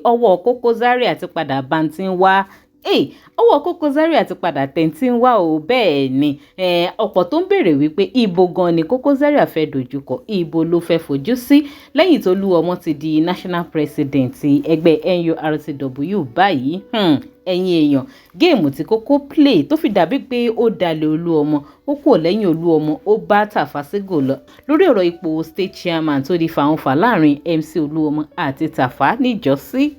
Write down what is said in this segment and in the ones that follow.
Ọwọ́ Koko Zaria ti padà bá ń tí ń wá. Ọwọ́ Koko Zaria ti padà tẹ̀ tí ń wá o. Bẹ́ẹ̀ ni, ọ̀pọ̀ tó ń béèrè wípé ibo gan ni Koko Zaria fẹ́ dojúkọ, ibo ló fẹ́ fojú sí lẹ́yìn tó Olúọmọ ti di national president ẹgbẹ́ NURTW báyìí. Ẹ̀yin èèyàn, game tí Koko play tó fi dàbí pé ó dalẹ̀ Olúọmọ, ó kúrò lẹ́yìn Olúọmọ, ó bá Tafa Sego lọ lórí ọ̀rọ̀ ipò state chairman tó di fàǹfà láàrin MC Olúọmọ àti Tafa níjọ́sí.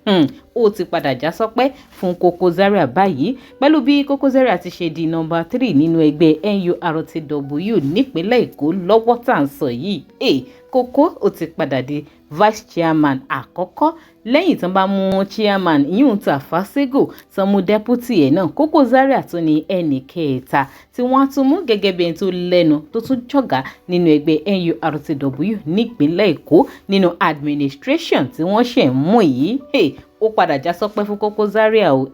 Ó ti padà já sọ́pẹ́ fún Koko Zaria báyìí pẹ̀lú bí Koko Zaria ti ṣe di number 3 nínú ẹgbẹ́ NURTW nípínlẹ̀ Èkó lọ́wọ́ tá à ń sọ yìí. Koko ó ti padà di vice chairman àkọ́kọ́ lẹ́yìn tán bá mú chairman ìyún Tafa Sego, tán mú deputy ẹ̀ náà. Koko Zaria tún ní ẹnì kẹta tí wọ́n á tún mú gẹ́gẹ́ bí ẹni tó lẹ́nu tó tún jọ̀gá nínú ẹgbẹ́ NURTW nípínlẹ̀ Èkó nínú administration tí wọ́n ṣẹ̀ ń mú yìí. Ó padà já sọ́pẹ́ fún Koko Zaria o.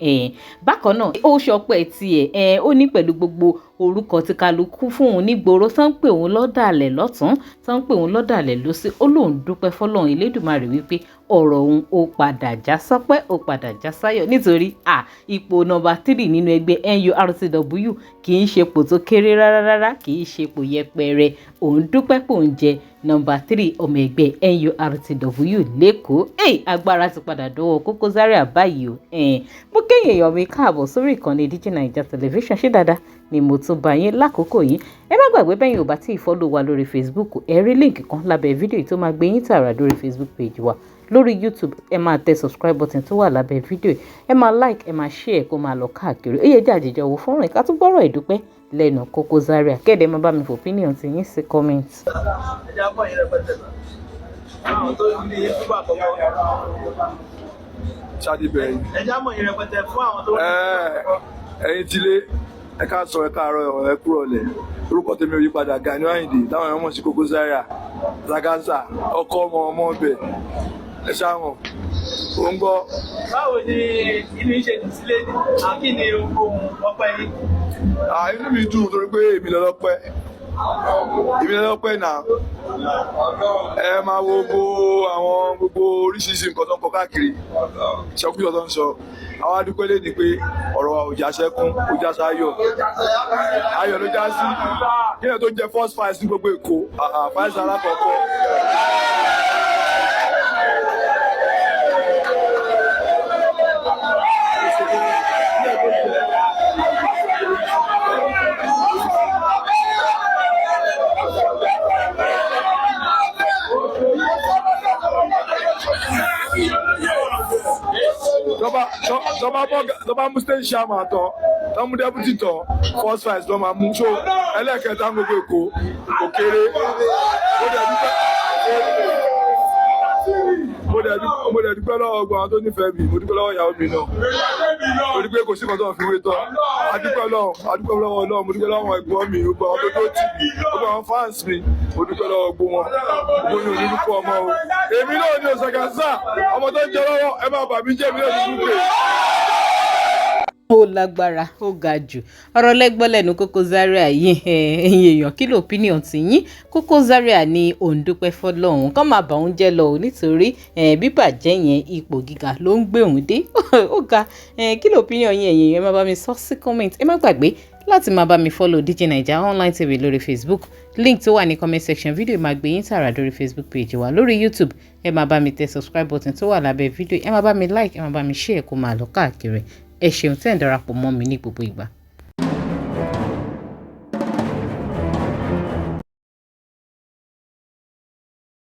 Bákan náà, ó ṣọpẹ́ tiẹ̀, ó ní pẹ̀lú gbogbo orúkọ tí kálukú fún òun nígboro, tán ń pè òun lọ́dàlẹ̀ lọ́tún, tán ń pè òun lọ́dàlẹ̀ lósì, ó lóun dúpẹ́ fọlọ́run Elédùmarè wípé ọ̀rọ̀ òun ó padà já sọ́pẹ́, ó padà já sáyọ̀, nítorí à ipò number 3 nínú ẹgbẹ́ NURTW kì í ṣe ipò tó kéré rárá rárá, kì í ṣe ipò yẹpẹrẹ. Òun dúpẹ́ pò ń jẹ number 3 ọmọ ẹgbẹ́ NURTW l'Ékòó. Agbára ti padà dọ́wọ́ Koko Zaria báyìí o. Mo kéyìn èèyàn mi káàbọ̀ sórí ìkànnì DJ Naija Television. Ṣé dáadáa ni mo tún bá yín lákòókò yìí? Ẹ má gbàgbé, bẹ́yìn ò bá tí ì follow wa lórí Facebook, ẹ rí link kan lábẹ́ fídíò yìí tó máa gbé yín tààrà lórí Facebook page wa. Lórí YouTube, ẹ máa tẹ subscribe button tó wà lábẹ́ fídíò, ẹ máa like, ẹ máa share kó máa lọ káàkiri. Ó yẹ jẹ́ àjẹjọ wo fọ́nrán ká tún gbọ́rọ̀ ìdúpẹ́ lẹ́nu Koko Zaria. Kẹ́ẹ̀dẹ̀ máa bá mi fò opinion ti yín sí comment. Ẹja mọ̀ yín rẹpẹtẹ àwọn tó ní fúgbà àkọ́kọ́. Ṣáàdì bẹ̀rẹ̀. Ẹja mọ̀ yín rẹpẹtẹ fún àwọn tó. Ẹ̀yin tílé, ẹ ká sọ, ẹ káàárọ̀, ẹ kúrọ̀lẹ́. Orúkọ tèmi ò yí padà, Gani Àyìndé táwọn èèyàn mọ̀ sí Koko Zaria Zagaza, ọkọ ọmọ ọmọ ọbẹ̀. Ẹ ṣáwọn ò ń gbọ́. Báwo ni inú yín ṣe dùn sílé ní àkí ni ohun ọpẹ́ yín? Inú mi dùn torí pé èmi lọ́lọ́pẹ́, èmi lọ́lọ́pẹ́ náà. Ẹ máa wo gbogbo àwọn gbogbo oríṣiríṣi nǹkan tó ń kọ káàkiri, ìṣọkúsọ tó ń sọ. Àwọn adúpẹ́ lé ní pé ọ̀rọ̀ wa ò já sẹ́kún, ó já sáyọ̀, ayọ̀ ló já sí. Kíni tó jẹ́ first vice ní gbogbo Èkó, vice alákọ̀ọ́kọ́. Tọ́ba mú state chairman tán, tọ́ mú deputy tán, first vice lọ́ máa mú. So ẹlẹ́ẹ̀kẹta ń gbogbo Èkó kò kéré. Mo dẹ̀ dúpẹ́ lọ́wọ́ gbogbo àwọn tó nífẹ̀ẹ́ mi. Mo dúpẹ́ lọ́wọ́ ìyàwó mi náà torí pé kò sí nǹkan tó ń fi wé tán. Adúpẹ́ lọ́wọ́, adúpẹ́ lọ́wọ́ Ọlọ́run. Mo dúpẹ́ lọ́wọ́ ẹ̀gbọ́n mi, gbogbo àwọn tó tó tì mí, gbogbo àwọn fans mi, mo dúpẹ́ lọ́wọ́ gbogbo wọn. Gbogbo yín ò ní dúpọ̀ ọmọ o. Èmi náà ní Òṣàgànsá, ọmọ tó ń jẹ lọ́wọ́, ẹ máa bà mí jẹ́, èmi náà ní dúpẹ́. Ó lágbára, ó ga jù. Ọ̀rọ̀ lẹ́gbọ́n lẹ́nu Koko Zaria yìí. Ẹ̀yin èèyàn, kí ló opinion ti yín? Koko Zaria ní òun dúpẹ́ fọlọ́run kọ́ máa bà òun jẹ́ lọ o, nítorí bíbàjẹ́ yẹn, ipò gíga ló ń gbé òun dé. Ó ga. Kí ló opinion yín, ẹ̀yin èèyàn? Ẹ má bá mi sọ sí comment. Ẹ má gbàgbé láti máa bá mi follow DJ Naija Online TV lórí Facebook. Link tó wà ní comment section fídíò máa gbé yín tààrà lórí Facebook page wa. Lórí YouTube, ẹ máa bá mi tẹ subscribe button tó wà lábẹ́ fídíò, ẹ máa bá mi like, ẹ máa bá mi share kó máa lọ káàkiri. Ẹ ṣeun tẹ́ ń darapọ̀ mọ́ mi ní gbogbo ìgbà.